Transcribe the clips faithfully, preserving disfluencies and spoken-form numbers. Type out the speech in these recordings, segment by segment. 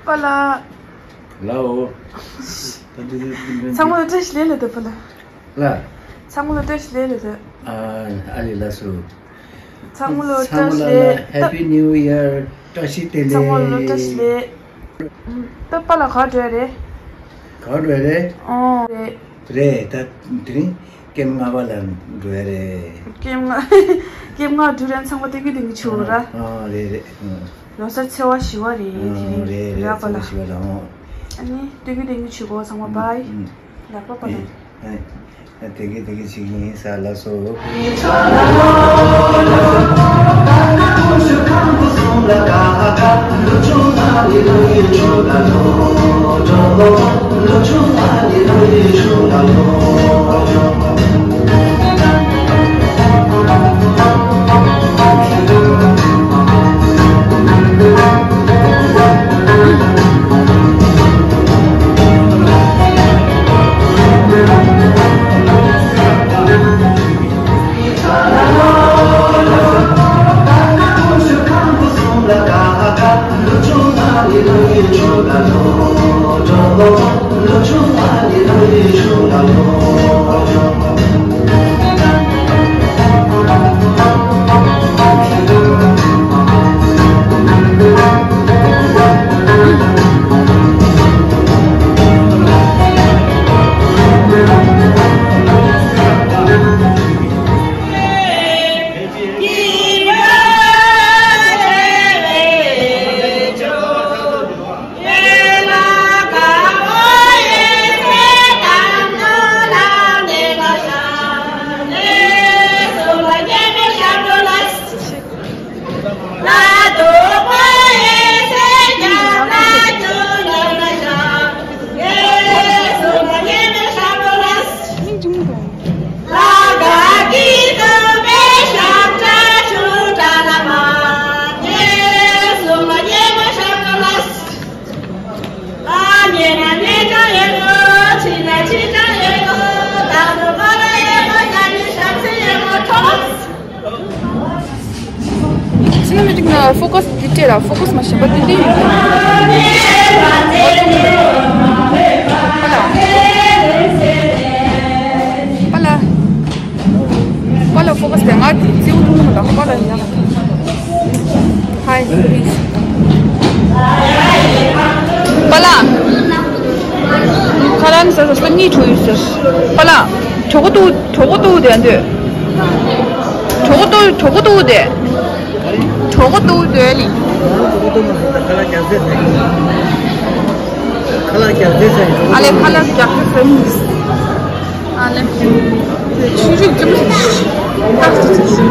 པཱ་ལགས། ལའོ། ཚང་མ་ལ་བཀྲ་ཤིས་བདེ་ལེགས་ད་པཱ་ལགས། ལ། ཚང་མ་ལ་བཀྲ་ཤིས་བདེ་ལེགས་ད། ཨ་ཨ་ལི་ལ་སུ། ཚང་མ་ལ་བཀྲ་ཤིས་བདེ་ལེགས། Happy New Year། བཀྲ་ཤིས་བདེ་ལེགས། ཚང་མ་ལ་བཀྲ་ཤིས་བདེ་ལེགས། ད་པཱ་ལགས་ག་འགྲོ་རེད། ག་འགྲོ་རེད། ཨོ་རེད། རེད་ད། དེ་རིང་ཀེམ་ལྔ་པ་ལ་འགྲོ་ཡ་རེད། ཀེམ་ལྔ། ཀེམ་ལྔ་འགྲོ་རན་ཚང་མ་སྟོན་གི་སྟོན་གི་བྱེད་འོ་ར། ཨ་རེད་རེད། ལོ་གསར་ཚེས་པ་བཞི་པ་རེད། ཨ་དེ་རིང་རེད་རེད། ར་པཱ་ལགས། ཚེས་པ་བཞི་པ་ལ་ཨོ། ཨ་ནི་སྟོན་གི་སྟོན་གི་བྱེད་གོ། ཚང་མ་བཱའི། ལ་པཱ་པཱ་ལགས། ཨ་དེ་གི་དེ་གི་ཅིག་ཡིན་ས་ལ་སོ། Cinematic ན་focus འདི་སྤྲད་ལ། focus མ་ཤེས་པ་འདི་འདི་ཡིན། པཱ་ལགས། པཱ་ལགས། པཱ་ལགས་focus དེ་ང་དེ་བརྩེའུ་ཐུང་ཐུང་དང་པཱ་ལགས་ཡང་། Hi, please. པཱ་ལགས། ཁ་ལག་ཟ་ཟ་ས་གཉིད་བྲོ་ཡོད་ཟེར། པཱ་ལགས། གྲོད་ཁོག་ལྟོགས། གྲོད་ཁོག་ལྟོགས་དེ་འདོད། གྲོད་ཁོག་ལྟོགས། གྲོད་ཁོག་ལྟོགས་དེ། གྲོད་ཁོག་ལྟོགས་དེ་ལི། ཁ་ལག་རྒྱག་རྩེ་ཟ་ཡིན། ཨ་ལེ་ཁ་ལག་རྒྱག་རྩེ་ཟ་ཡིན། ཨ་ལེ། ཆུ་ཆུ་ཙམ་ཞིག་ཏག་ཙི་ཙི།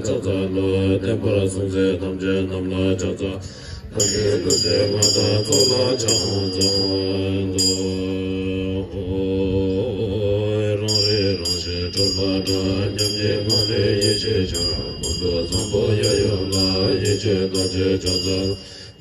ཕྱག་འཚལ་ལོ། བསྟན་པར་སྲུང་བརྩི་ཐམས་ཅད་རྣམས་ལ་ཕྱག་འཚལ། ཐམས་ཅད་ཐམས་ཅད་ང་དང་ཚོགས་ལ་ཕྱག་འཚལ་ལོ། རང་རིག་རང་གཞན་གྲུབ་པ་དང་། མཉམ་ཉིད་ངང་ལས་ཡེ་ཤེས་འཆར། ཀུན་ཏུ་བཟང་པོ་ཡབ་ཡུམ་ལ། ཡེ་ཤེས་རྡོ་རྗེ་ཕྱག་འཚལ་ལོ།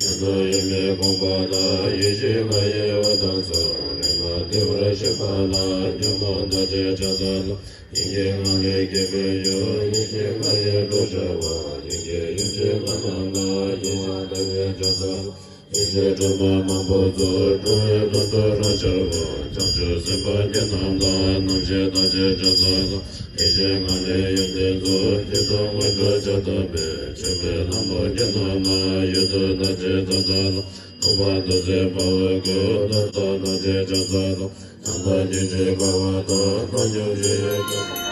ཡང་དག་ཡོད་མེད་དགོངས་པ་ལ། ཡེ་ཤེས་ལྔ་ཡི་འོད་གསལ་སོགས། རིག་པ་བདེ་བར་གཤེགས་པ་ལ། ཉོན་མོངས་རྡོ་རྗེ་ཕྱག་འཚལ་ལོ། སྙིང་རྗེ་ངང་ལས་སྐྱེས་པའི་ཡུལ། ཡེ་ཤེས་ལྔ་ཡི་གྲོགས་ཤར་བ། སྙིང་རྗེ་ཡེ་ཤེས་ལྔ་རྣམས་ལ། ཡེ་ཤེས་ལྔ་ཡི་ཕྱག་འཚལ་ལོ། ཡེ་ཤེས་སྒྲོན་མ་མང་པོ་ཚོགས། འགྲོ་བའི་དོན་དུ་རང་ཤར་བ། བྱང་ཆུབ་སེམས་དཔའ་རྒྱལ་རྣམས་ལ། རྣམ་ཤེས་རྡོ་རྗེ་ཕྱག་འཚལ་ལོ། ཡེ་ཤེས་ངང་ལས་ཡོན་ཏན་ཚོགས། སྐྱེ་ཚུལ་དངོས་གྲུབ་ཤར་ཐོབ་པའི། མཆོད་པའི་ལྷ་མོ་རྒྱལ་རྣམས་ལ། ཡུལ་དུ་རྡོ་རྗེ་ཕྱག་འཚལ་ལོ། ཐོབ་པ་རྡོ་རྗེ་དཔའ་བོའི་སྐུ། ཐོབ་ཐང་རྡོ་རྗེ་ཕྱག་འཚལ་ལོ། ཐོབ་པ་སྙིང་རྗེ་དགའ་བ་དང་། ཐོབ་སྙིང་རྗེ་ཡི་སྐུ།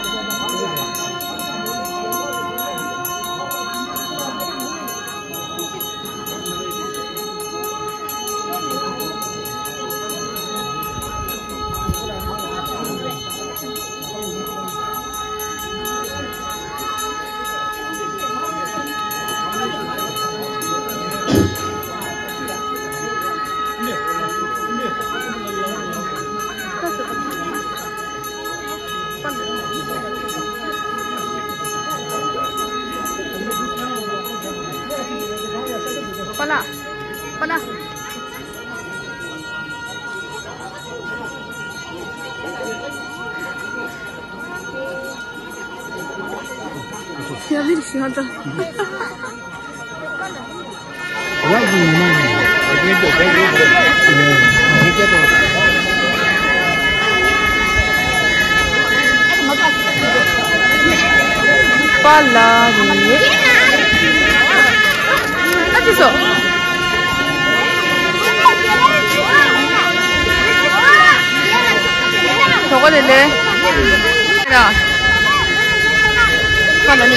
པ་ལ་རེད། ཨ་ཅི་སོ། གྲོགས་པོ་དེ་ལས་ར། ཁ་ལ་ནི།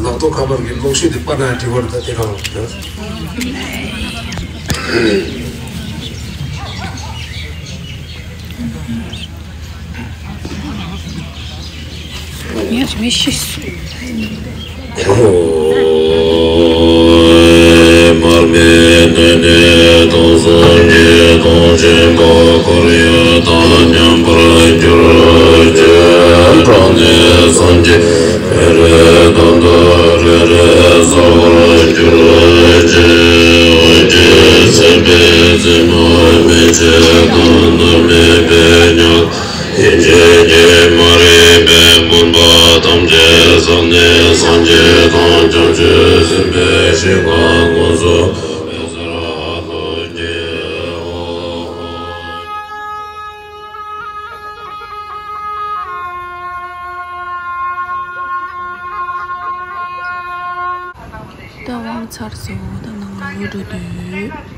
ལག་ཐོག་ཁ་པར་གྱི་གློག་ཤུགས་དེ་པ་ན་དྲི་བར་ད་དེ་གང་ལ། ངས་མི་ཤེས་སོ། མར་མེ་མདུན་ནས་སྟོང་གསུམ་གྱི་སྟོང་ཆེན་པོ་ཁོར་ཡུག་དང་མཉམ་པར་གྱུར་ཅིག། གྲངས་ནི་སངས་རྒྱས་རེ་རེ་དོན་དུ་རེ་རེ་གསལ་བར་གྱུར་ཅིག། འོད་ཀྱི་སྲིད་པའི་རྩེ་མོ་མན་ཆད་དོན་དུ་མེད་པའི་ཉག་ཡིན་ཕྱིར་ཉིད་མ་རིག་པའི་མུན་པ་ཐམས་ཅད་བསལ་ནས་སངས་རྒྱས་དང་བྱང་ཆུབ་སེམས་དཔའི་ཞིང་ཁམས་མངོན་སུམ་དུ་འོད་ཟེར་ལྷུན་གྱིས། ད་དབང་ཚར་སོང་། ད་ནང་ལ་འགྲོ་དུས།